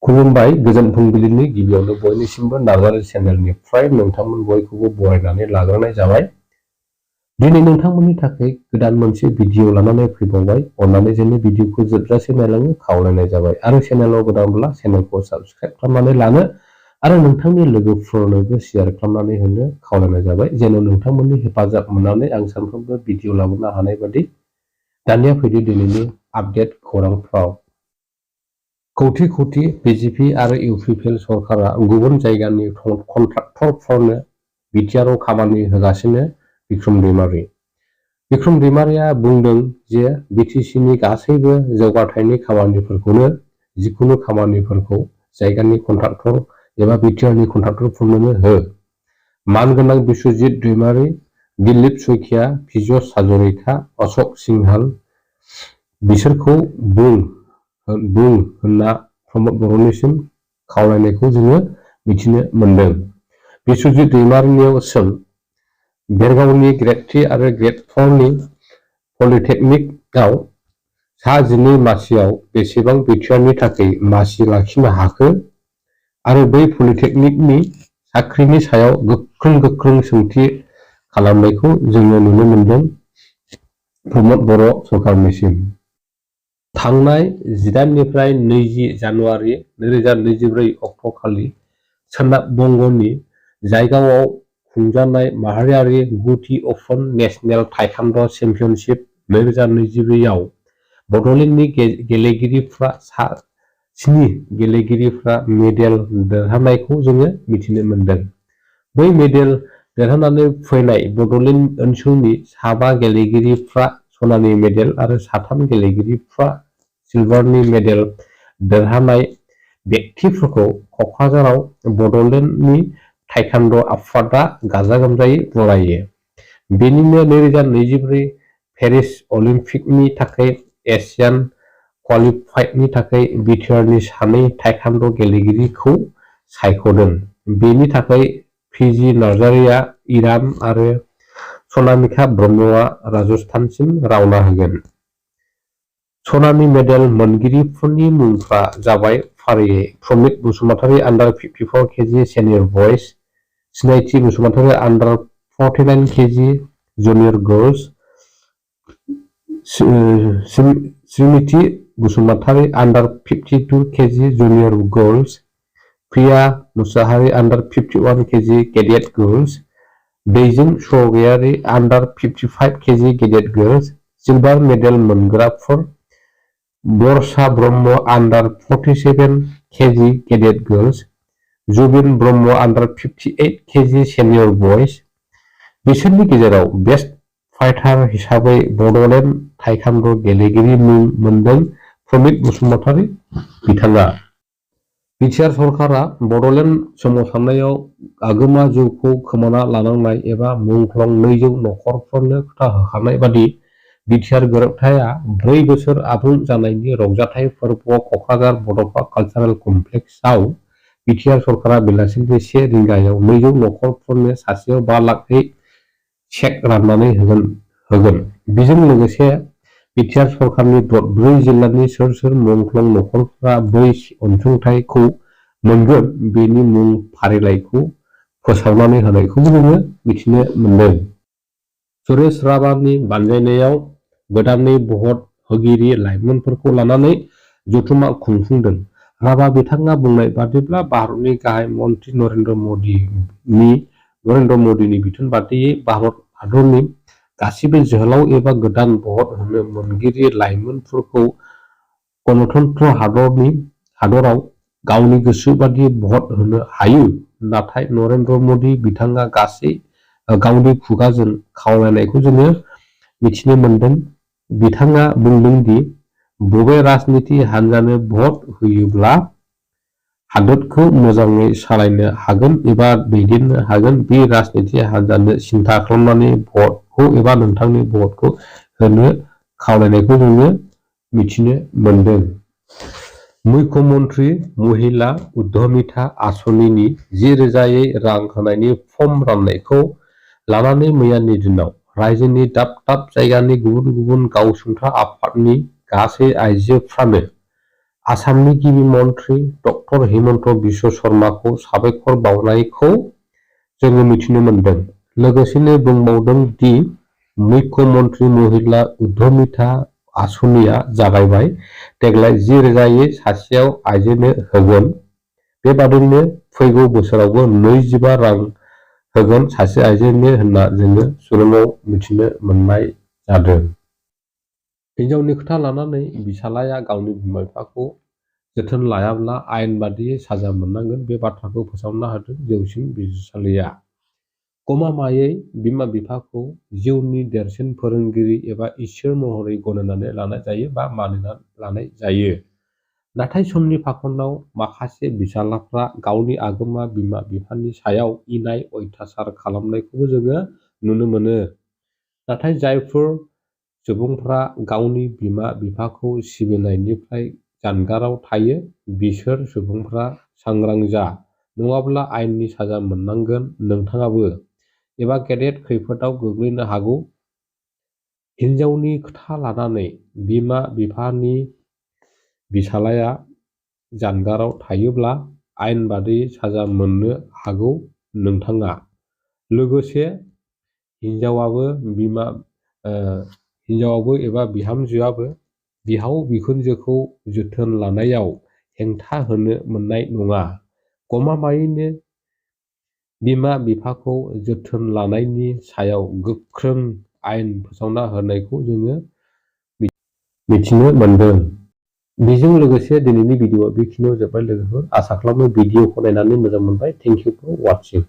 खुलुमबाय गोजोन फुंबिलिनि गिबियावनो बयनिसिमबो नार्जारि चेनेलनिफ्राय नोंथांमोन बयखौबो बरायनानै लाग्रोनाय जाबाय। दिनै नोंथांमोननि थाखाय गोदान मोनसे भिडिअ लानानै फैबावबाय। अन्नानै जोंनि भिडिअखौ जोबजासे नायलांनो खावलायनाय जाबाय आरो चेनेलाव गोदानब्ला चेनेलखौ साबस्क्राइब खालामनानै लानो आरो नोंथांनि लोगोफोरनोबो शेयार खालामनानै होनो खावलायनाय जाबाय जेन' नोंथांमोननि हेफाजाब मोननानै आं सानफ्रोमबो भिडिअ लाबोनो हानाय बायदि। दानिया फैदो दिनैनि आपडेट खौरांफ्राव। कौटि कौटि बिजेपि आरो इउपिपिएल सरकारा गुबुन जायगानि कन्ट्राक्टरफोरनो बिटिआरआव खामानि होगासिनो। बिक्रम दैमारि दैमारिया बुंदों जे बिटिसिनि गासैबो जौगाथायनि खामानिफोरखौनो जिखुनु खामानिफोरखौ जायगानि कन्ट्राक्टर एबा बिटिआरनि कन्ट्राक्टरफोरनो हो। मानगोनां बिश्वजित दैमारि, दिलीप शइकिया, पीयूष हाजरिका, अशोक सिंहाल बिसोरखौ बुं होनना प्रमद बर'निसिम खावलायनायखौ जोङो मिथिनो मोन्दों। बिश्वजित दैमारिनियाव सों। बेरगावनि ग्रेड 3 आरो ग्रेड 4 नि पलिटेकनिकआव सा 12 मासियाव बेसेबां बिटिआरनि थाखाय मासि लाखिनो हाखो आरो बै पलिटेकनिकनि साख्रिनि सायाव गोख्रों सोंथि खालामनायखौ जोङो नुनो मोन्दों प्रमद बर' सरकारनिसिम। थांनाय 18 निफ्राय 20 जानुवारि 2024 अक्ट'खालि सोनाब बंग'नि जायगायाव खुंजानाय माहारियारि गुथि अपेन नेशनेल ताइक्वान्ड' चेम्पियनशिप 2024 आव बड'लेण्डनि गेलेगिरिफ्रा सा 7 गेलेगिरिफ्रा मेडेल देरहानायखौ जोङो मिथिनो मोन्दों। बै मेडेल देरहानानै फैनाय बड'लेण्ड ओनसोलनि 5 गेलेगिरिफ्रा सनानि मेडेल आरो 3 गेलेगिरिफ्रा सिलभारनि मेडेल देरहानाय व्यक्तिफोरखौ क'क्राझाराव बड'लेण्डनि ताइक्वान्ड' आफादा गाजा गोमजायै बरायो। बेनिनो 2024 पेरिस अलिम्पिकनि थाखाय एसियान क्वालिफाइडनि थाखाय बिटिआरनि 2 ताइक्वान्ड' गेलेगिरिखौ सायख'दों। बेनि थाखाय पिजि नार्जारिया इरान आरो सनामिका ब्रह्मआ राजस्थानसिम रावना होगोन। सनानि मेडेल मोनगिरिफोरनि मुंफ्रा जाबाय फारियै प्रमित बसुमतारी आन्डार 54 केजि सेनियर बयज, सिनायथि बसुमतारी आन्डार 49 केजि जुनियर गर्ल्स, श्रीमती बसुमतारी आन्डार 52 केजि जुनियर गर्ल्स, प्रिया मुसाहारी आन्डार 51 केजि केडेट गर्ल्स, दैजिं स्वर्गयारी आन्डार 55 केजि केडेट गर्ल्स। सिलभार मेडेल मोनग्राफोर बर्षा ब्रह्म आन्डार 47 केजि केडेट गर्ल्स, जुबिन ब्रह्म आन्डार 58 केजि सेनियर बयज। बिसोरनि गेजेराव बेस्ट फाइटार हिसाबै बड'लेण्ड ताइक्वान्ड' गेलेगिरि मुं मोनदों प्रमित बसुमतारी बिथाङा। बिटिआर सरकारा बड'लेण्ड सोमावसारनायाव आगोमा जिउखौ खोमाना लानांनाय एबा मुंख्लं 200 नखरफोरनो खोथा होखानाय बादि बिटिआर गोरोबथाया 4 बोसोर आबुं जानायनि रंजाथाइ फोरबोआव क'क्राझार बड'फा कालचारेल कमप्लेक्सआव बिटिआर सरकारा बेलासिनि 1 रिंगायाव 200 नखरफोरनो सासेयाव 5 लाखयै चेक राननानै होगोन। बेजों लोगोसे बिटिआर सरकारनि 4 जिल्लानि सोर मुंख्लं नखरफोरा बै अनसुंथाइखौ मोनगोन बेनि मुं फारिलाइखौ फोसावनानै होनायखौबो जोङो मिथिनो मोन्दों। सुरेश राभानि बानजायनायाव गोदानै भट होगिरि लाइमोनफोरखौ लानानै जथुम्मा खुंफुंदों। राभा बिथाङा बुंनाय बादिब्ला भारतनि गाहाय मन्त्रि नरेन्द्र मदिनि बिथोन बादियै भारत हादरनि गासिबो जोहोलाव एबा गोदान भट होनो मोनगिरि लाइमोनफोरखौ गणतन्त्र हादराव गावनि गोसो बादि भट होनो हायो। नाथाय नरेन्द्र मदि बिथाङा गावनि खुगाजों खावलायनायखौ जोङो मिथिनो मोन्दों। बिथाङा बुंदों दि बबे राजनिति हान्जानो भट होयोब्ला हादोरखौ मोजाङै सालायनो हागोन एबा दैदेननो हागोन बे राजनिति हान्जानो सिन्था खालामनानै भटखौ एबा नोंथांनि भटखौ होनो खावलायनायखौ जोङो मिथिनो मोन्दों। मुख्यमन्त्री महिला उद्यमिता आसनिनि 10,000यै रां होनायनि फर्म राननायखौ लानानै मैयानि दिनाव रायजोनि दाब दाब जायगानि गुबुन गुबुन गावसुंथा आफादनि गासै आइजोफ्रानो आसामनि गिबि मन्थ्रि डक्टर हिमन्त बिश्व शर्माखौ साबायखर बावनायखौ जोङो मिथिनो मोनदों। लोगोसेनो बुंबावदों दि मुख्यमन्त्री महिला उद्यमिता आसनिया जागायबाय। देग्लाय 10,000 सासेयाव आइजोनो होगोन। बेबादिनो फैगौ बोसोरावबो 25 रां होगोन सासे आइजोनो होनना जोङो सुलुङाव मिथिनो मोननाय जादों। हिन्जावनि खोथा लानानै बिसालाया गावनि बिमा बिफाखौ जोथोन लायाब्ला आयेन बादियै साजा मोननांगोन बे बाथ्राखौ फोसावना होदों जौसिन बिजिरसालिया। गमामायै बिमा बिफाखौ जिउनि देरसिन फोरोंगिरि एबा इसोर महरै गनायनानै लानाय जायो बा मानिना लानाय जायो। नाथाय समनि फाखनाव माखासे बिसालाफ्रा गावनि आगोमा बिमा बिफानि सायाव इनाय अयथासार खालामनायखौबो जोङो नुनो मोनो। नाथाय जायफोर सुबुंफ्रा गावनि बिमा बिफाखौ सिबिनायनिफ्राय जानगाराव थायो बिसोर सुबुंफ्रा सांग्रां जा, नङाब्ला आयेननि साजा मोननांगोन नोंथाङाबो, एबा गेदेर खैफोदाव गोग्लैनो हागौ। हिन्जावनि खोथा लानानै बिमा बिफानि बिसालाया जानगाराव थायोब्ला आयेन बादियै साजा मोननो हागौ नोंथाङा। लोगोसे हिन्जावाबो एबा बिहामजोआबो बिहाव बिखुनजोखौ जोथोन लानायाव हेंथा होनो मोननाय नङा। गमामायैनो बिमा बिफाखौ जोथोन लानायनि सायाव गोख्रों आयेन फोसावना होनायखौ जोङो मिथिनो मोनदों। बेजों लोगोसे दिनैनि भिडिअआ बेखिनियाव जोब्बाय लोगोफोर। आसा खालामो भिडिअखौ नायनानै मोजां मोनबाय। Thank you for वाचिं।